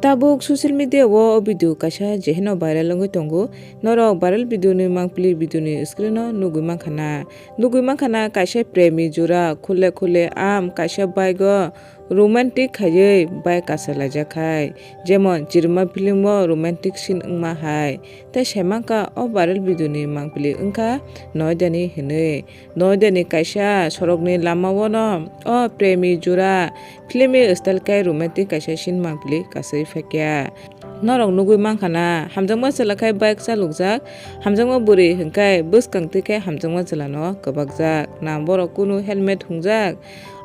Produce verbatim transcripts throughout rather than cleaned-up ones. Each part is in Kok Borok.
Tabuk social media o o video kaisa jeheno viral wngwi tongo. Norok viral video ni mangpili video ni screen o nugwi mankha na. Nugwi mankha na kaisa premi jora khule khule am kaisa bike o romantic khaiwi bike kasalaijak khai. Jemon Chirma film o romantic scene wngma hai. Tei saimankha o viral video ni mangpili wngkha Noida ni hinwi. Noida ni kaisa sorokni lama o no o premi jora filmni style khe romantic kaisa scene mangpili kasui phaikya. Norok nugwi mankha na, hamjakma chwla khai bike chalokjak, hamjakma bwrwi hwnkhe bwskang twi khe hamjakma chwla no kwbakjak. Na borok kunu helmet hungjak?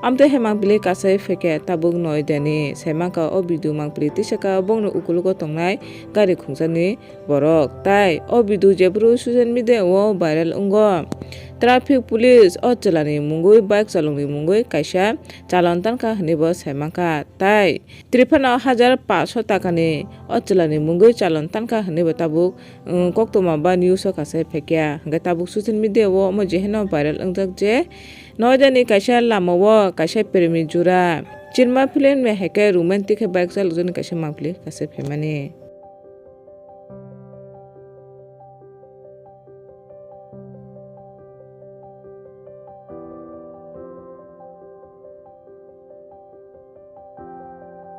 Amtwi hai mangpili kasui phaikya tabuk Noida ni. Saimankha o video mangpili tisaka bongni ukulugo tongnai gari khungjakni borok. Tai o video jephuru social media o viral wngo. Traffic police o chwlani mungwi bike chalokni mungwi kaisa chalon tankha hwnwi bo saimankha. Tai tripano hajar paso takani o chwlani mungwi chalon tankha hwnwi bo tabuk, um, koktwma ba news o kasai phaikya. Hwnkhe tabuk social media o omo jeheno viral wngjak je Noida ni kaisa lama o kaisa premi jora Chirma film ni hai khe romantic khe bike chalokjakni kaisa mangpili kasai phaimani.